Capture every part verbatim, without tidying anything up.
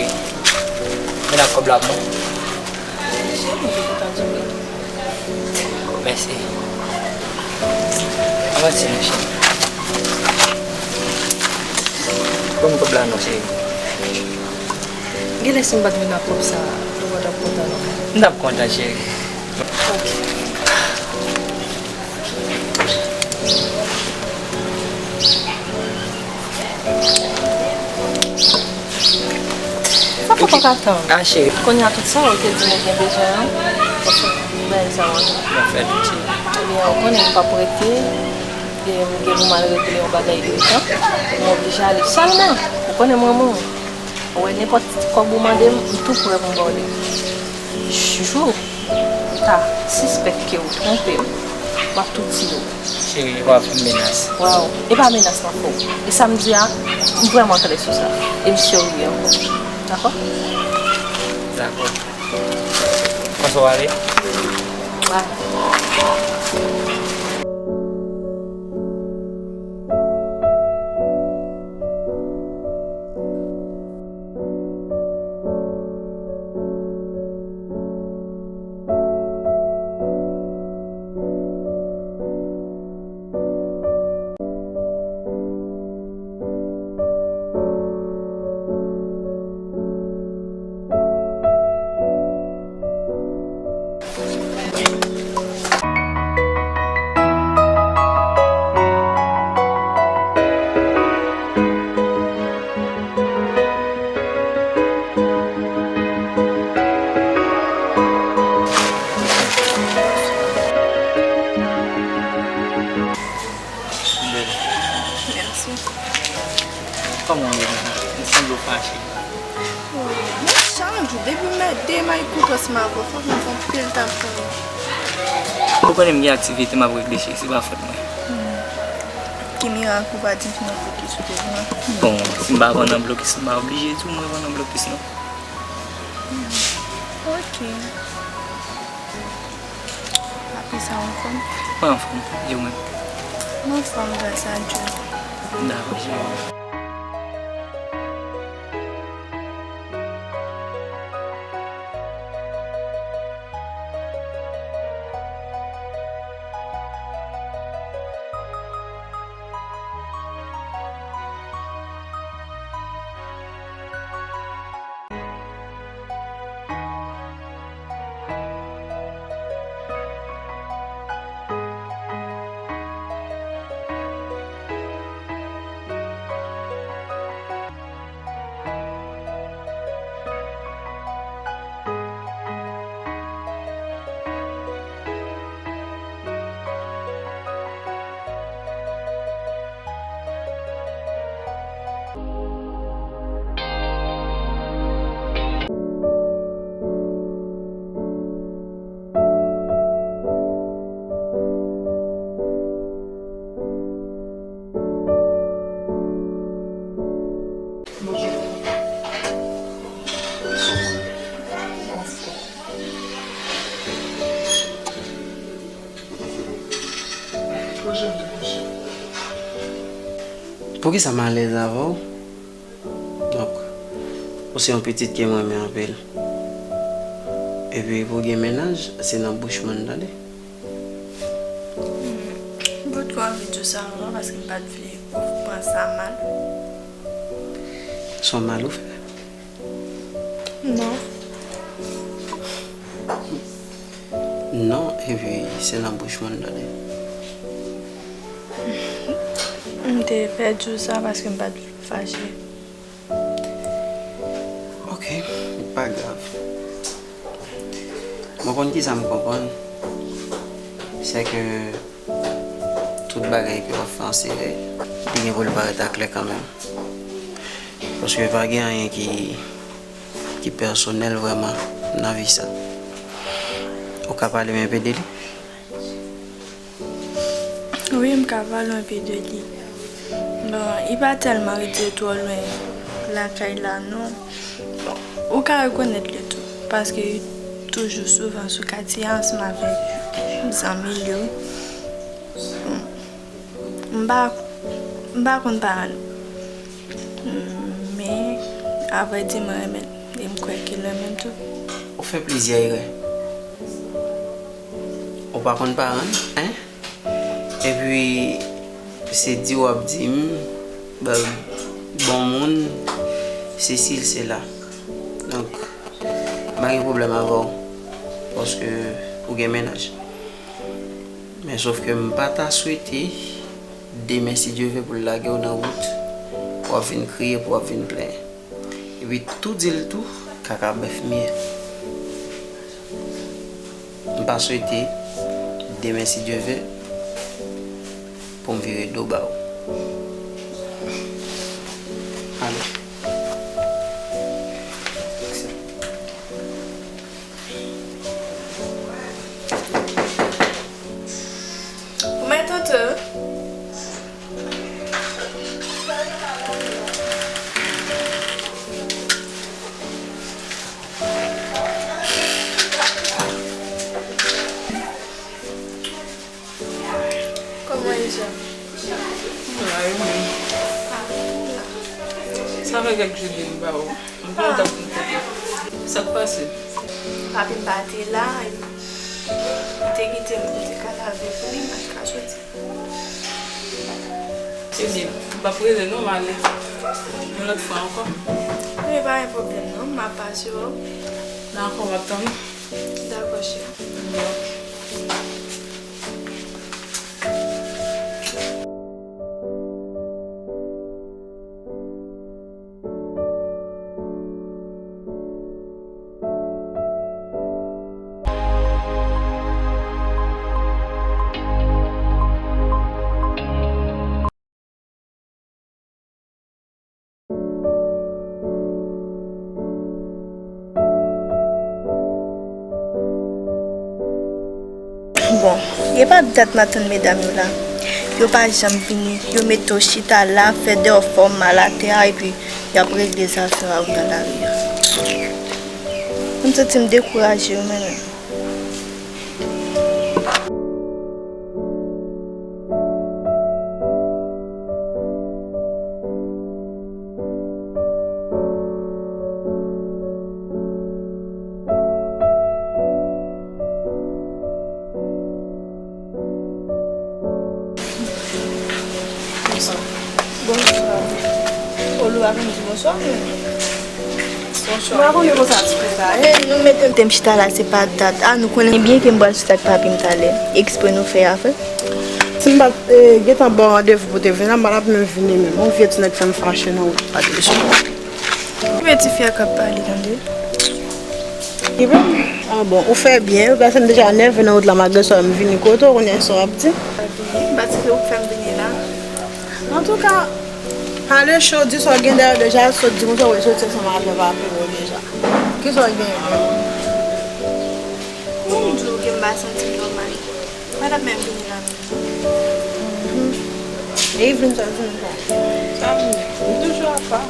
cheri. Vin ak kòb la pou mwen. Mèsi. Avanse, mon cheri. Ban m kòb la non, cheri. Genlè si m pa t vin ak kòb sa, ou pa t ap kontan non. M t ap kontan, cheri. Ok. Sa fè poko atan. Ah, cheri. Kounye a tout sa ou te di m ou gen bezwen an, fòk se bèl sa w an. Mwen fè tout, cheri. Ebyen, ou konnen m p ap rete, e m gen pou m al regle yon bagay ijan, m oblije ale. Sèlman, ou konnen m renmen w. Ou wè, nenpòt ti kòb ou mande m, m tou prè pou m ba w li. Jou ou ta sispèk ke ou twonpe m, m ap tou tiye w. Cheri, w ap fè m menas. Waw, e pa menas m ap fè w. E sa m di a, m vrèman klè sou sa. E m serye ankò. Dakò? Dakò. Kòman w ale? Bye. Bèl. Mèsi. Kòman w ye menm? M sanble w fache. Oh, men chak jou, depi m mete may kout ansanm avè w, fòk m fè anpil tan pou ou. Ou konnen m gen aktivite m ap regle, cheri, se pa fòt mwen. Ki mirak ou pa di m si nan blokis ou te pran? Bon, si m pa pran nan blokis, m pa oblije di w mwen pran nan blokis non. Ok. Apre sa, ou anfòm? Mwen anfòm, e ou menm? Mwen anfòm, gras a Dye. Dakò, cheri. Poukisa m alèz avè w? Donk, ou se yon pitit ke m renmen anpil. Epi pou w gen mennaj, se nan bouch mwen l tande. M potko anvi di w sa ankò paske m pa t vle ou pran sa mal. Se yon mal ou fè? Non. Non, epi se nan bouch mwen l tande. M te pè di w sa paske m pa t vle w fache. Ok, pa grav. Mwen konn kisa m konprann, se ke tout bagay ke w ap fè an sekrè, li gen pou l parèt aklè kanmenm. Paske pa gen anyen ki, ki pèsonèl vrèman nan vi sa. Ou ka pale m enpe de li? Wi, m ka pale w enpe de li. Bon, li pa tèlman rete twò lwen lakay la, non. Bon, ou ka rekonèt li tou, paske li toujou souvan sou katye a ansanm avèk zanmi l yo. Bon, m pa, m pa konn paran l. Men, avrèdi, mwen renmen l. E m kwè ke l renmen m tou. Ou fè plizyè erè. Ou pa konn paran l, en? Epi, se di w ap di m, ba, bon moun, sesi, sela. Donk, m pa gen pwoblèm avè w, paske ou gen mennaj. Men sòf ke m pa ta swete, demen, si Dye vle, pou l lage w nan wout, pou w ap vin kriye, pou w ap vin plenyen. Epi tou di l tou, kaka bèf m ye. M pa swete, demen, si Dye vle, pou m vire do ba w. Ale. Ou mèt antre. Kòman e, Jean? M la, e ou menm? Ah, m la. Sa fè kèk jou depi m pa wè w. M kontan pou m kote. Sa k pase? Papi m pa te la, li te kite m pou m te ka lave pou li, m pa t ka soti. Ebyen, m p ap rele non, m ale yon lòt fwa ankò. Wi, pa gen pwoblèm non, m ap pase wè w. Dakò, m ap tann ou. Dakò, cheri. Byen. Bon, e pa dat m ap tann medam yo la. Yo pa janm vini. Yo mete yo chita la, fè dèyè fò mal atè a, epi y ap regle zafè a nan lari a. M santi m dekouraje wi mwen menm. Bonswa. Bonswa. Olo a konn di bonswa, men. Bonswa. Ou pa konnen konsa ti konsa. Hey, nou mete m te m chita la, se pa dat. Ah, nou konnen byen ke m pral chita ak papi m talè. Ekspre nou fè a vre. Si m pa t, eh, gentan ba w randevou pou te vin la, m pa t ap menm vini menm. Yon vye ti nèg fè m fache nan wout la deja. Ki vye ti fi a k ap pale, tande? Ki bon? Ah bon, ou fè byen, paske m deja nève nan wout la, malgre sa m vini kote w, kounye a sa w ap di. Pa vini, m pa t di se ou k fè m vini la. Antouka, pale cho, di sa w gen dèyè w deja, sot di konsa w soti ansanm avè papi w deja. Kisa w gen? Pou m di w ke m pa santi m nòmal. Mwen t ap menm vini la menm. Mhm. E Yveline, sa l di nou sa? Sa m di? M toujou apa.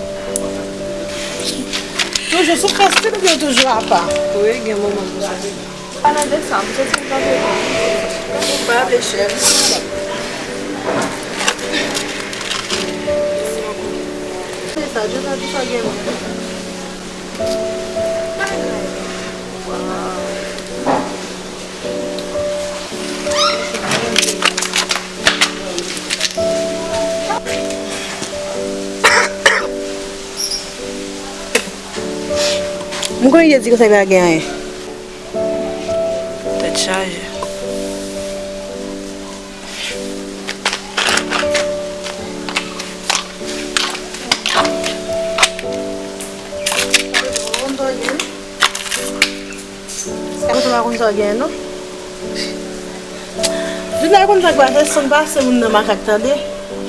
Toujou sou fè stil ou byen toujou apa? Wi, gen moman konsa. Palan de sa, m santi m kanpe bon. Ou pa vle chèf. Jodi a, tout sa gen mwen. M konnen Jezi konsa li pa gen anyen. Tèt chaje. Sa konn sa gen non. Jodi a konn sa k pase, san pase moun nan makak tande.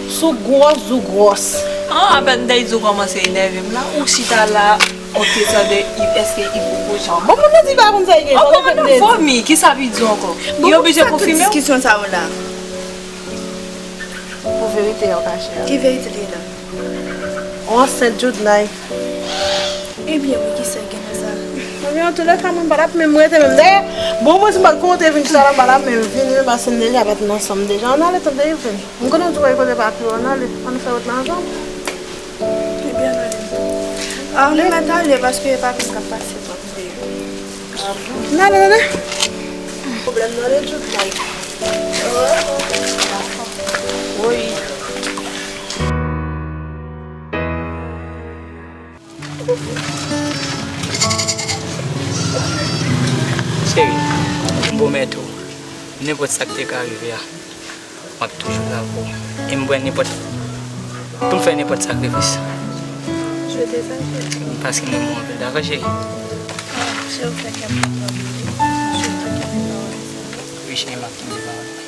Sou gwòs, sou gwòs. An, apèn Dayizou kòmanse enève m la, ou chita la, ok, tande, èske Ipo pou jan. Bon, moun nan di pa konn sa gen, sa fè m dezi. Vomi, ki sa pi di ankò? Li oblije konfime w? Diskisyon sa yo la. Pou verite yo kache a. Ki verite li ye la? Ou ansent Judnay. Ebyen wi, kisa ki gen nan sa? Ebyen, antoulèka, mwen pa t ap menm rete menm. Dayè, bon, mwen si m pa t konte vin chita la, m pa t ap menm vini, men paske n deja pa t ansanm deja. Ann ale, tande, vin. M konnen w di w kote papi w, ann ale. Ann fè wout la ansanm. Ebyen, ann ale. A, nou mèt ale, paske papi m k ap pase. N ale, n ale. Pwoblèm nan le jouk, like. Woy. Cheri, m pwomèt ou, nenpòt sa k te ka rive a, m ap toujou la pou ou. E m prè nenpòt, pou m fè nenpòt sakrifis. Jodi sa, cheri. Paske m renmen w anpil, dakò, cheri? Ah, cheri, ou fè kè m kontan, bebe. Cheri, ou fè kè m kontan, wi, cheri, m ap kenbe pawòl mwen.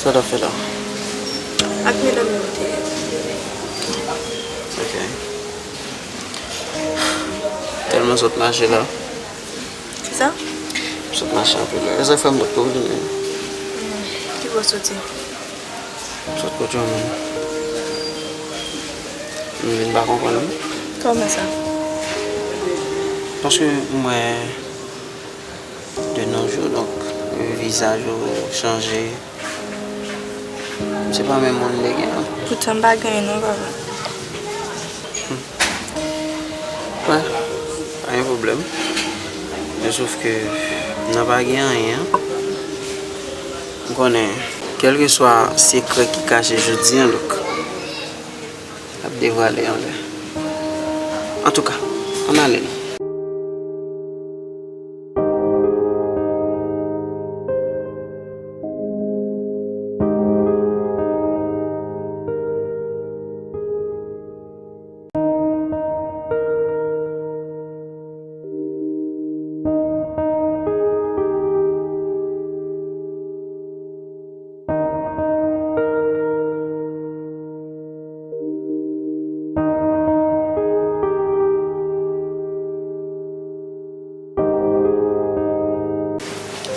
Sa w t ap fè la? Ak medam yo te ye. Ok. Tèlman sot mache la. Kisa? M sot mache anpil la. E sa k fè m potko vini. Hmm. Ki bò w soti? M sot kote yon moun. M vin pa konprann wi. Kòman sa? Paske m wè de nos jours, donk, vizaj ou chanje. Se pa menm moun m te gen an. Poutan m pa gen anyen non, papa. Hmm. Wè, pa gen pwoblèm. Men sof ke nan pa gen anyen an, m konnen kèlkeswa sekrè ki kache jodi an, donk, l ap devwale yon lè. Antouka, ann ale non.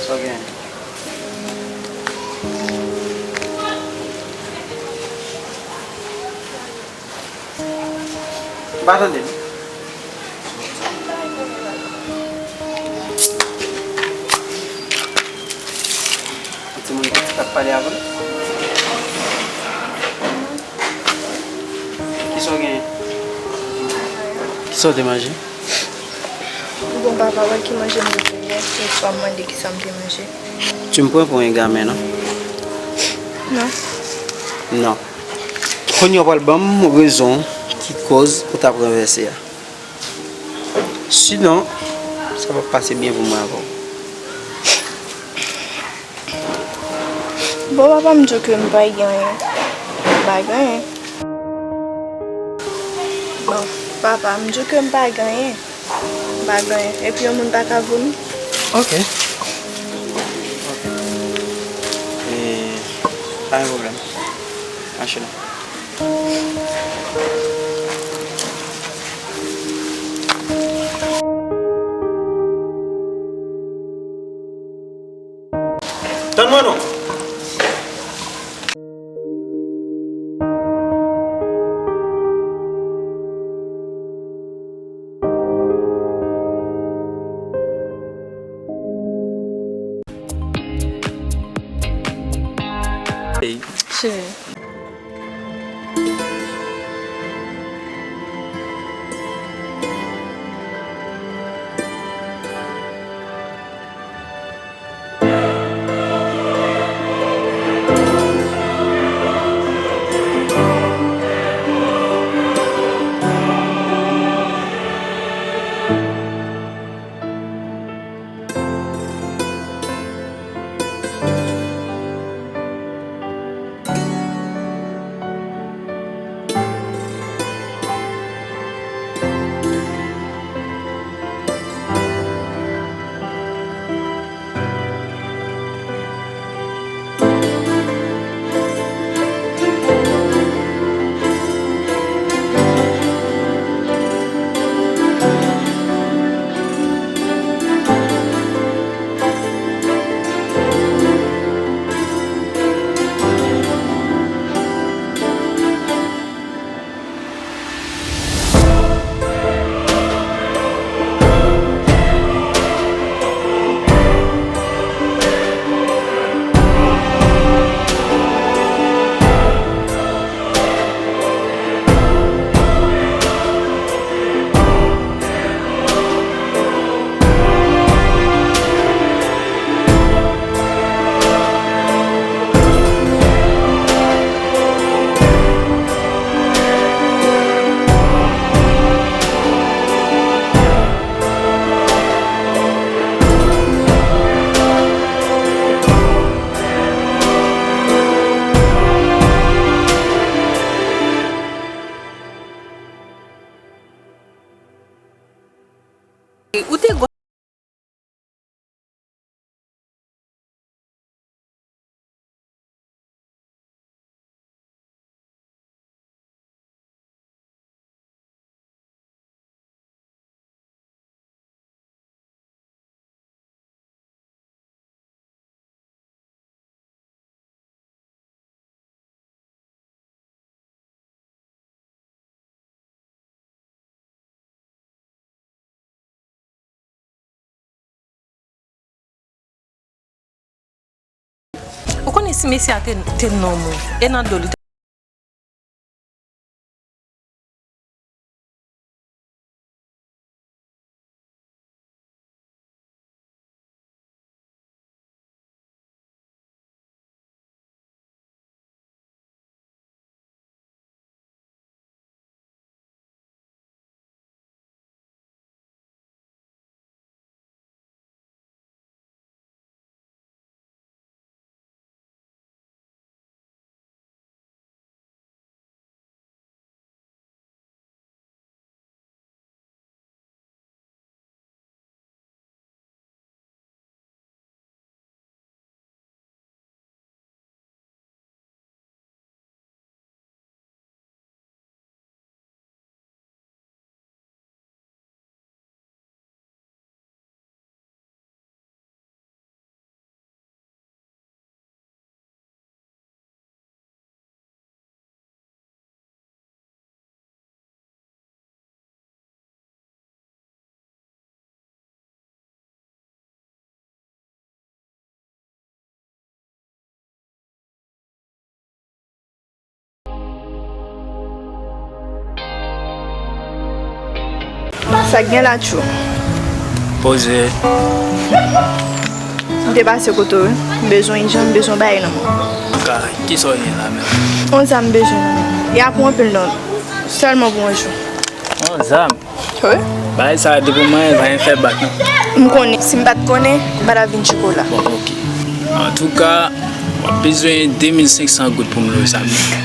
Sa w gen? M pa tande non. Yon timoun pitit k ap pale avè w. Kisa w genyen? Kisa w te manje? Bon, papa, wè ki manje m te fè yè, lòt fwa m mande kisa m te manje. Tu me prends pour un gamin, non? Non. Non. Kounye a w pral ban m rezon ki koz ou t ap ranvèse a. Sinon, sa p ap pase byen pou mwen avè w. Bon, papa, m di w ke m pa gen anyen. M pa gen anyen. Bon, papa, m di w ke m pa gen anyen. Pa gen anyen. Epi yon moun pa ka vomi. Ok. Ok. E, pa gen pwoblèm. Mache la. Tann mwen non. Cheri. Ou te gwa- Ou konnen si mesye a te, te nonm ou, e nan do li te Sa k gen la, Tchou? Poze. M te pase kote w, wi. M bezwen ijan, m bezwen bagay nan men w. Ka, kisa w gen la menm? Yon zam m bezwen nan men w. Y a pou anpil non. Sèlman pou yon jou. Yon zam? Wi. Bagay sa a, depi w manyen l, pa gen fè bak, non. M konnen. Si m pa t konnen, m pa t ap vin tcheke w la. Bon, ok. Antouka, w ap bezwen de mil senk san goud pou m lwe sa menm.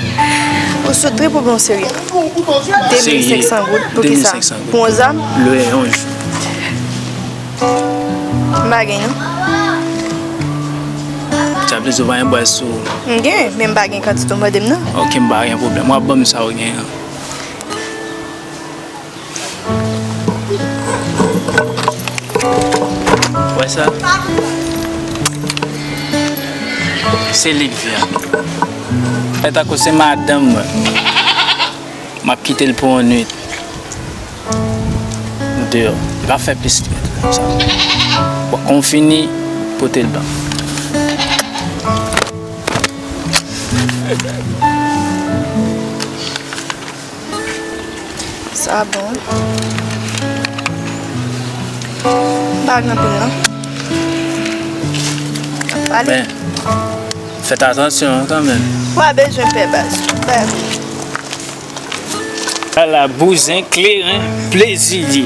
Ou sot trè pwoblèm serye. De mil senk san goud? Pou kisa? De mil senk san goud. Pou yon zam? Lwe yon jou. M pa gen, non. Sa vle di ou pa gen bwaz sou ou? M gen, men m pa gen kantite w mande m, non. Ok, m pa gen pwoblèm. W ap ban m sa w gen an. Wè sa? Se li k vye a. Fè tankou se madanm mwen. M ap kite l pou yon nwit. Deyò. Li pa fè plis ke sa. Bon, kon fini, pote l ban m. Sa bon. M pa gen anpil, non. N ap pale. Men, fèt atansyon kanmenm. Ou pa bezwen pè, baz. Bay. Ala bouzen kleren plezi li.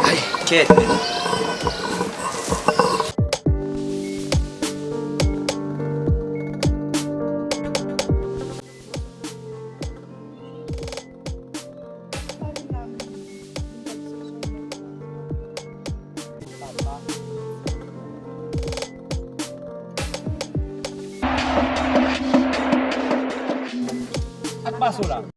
Ay, kèt, men. Sa k pase w la?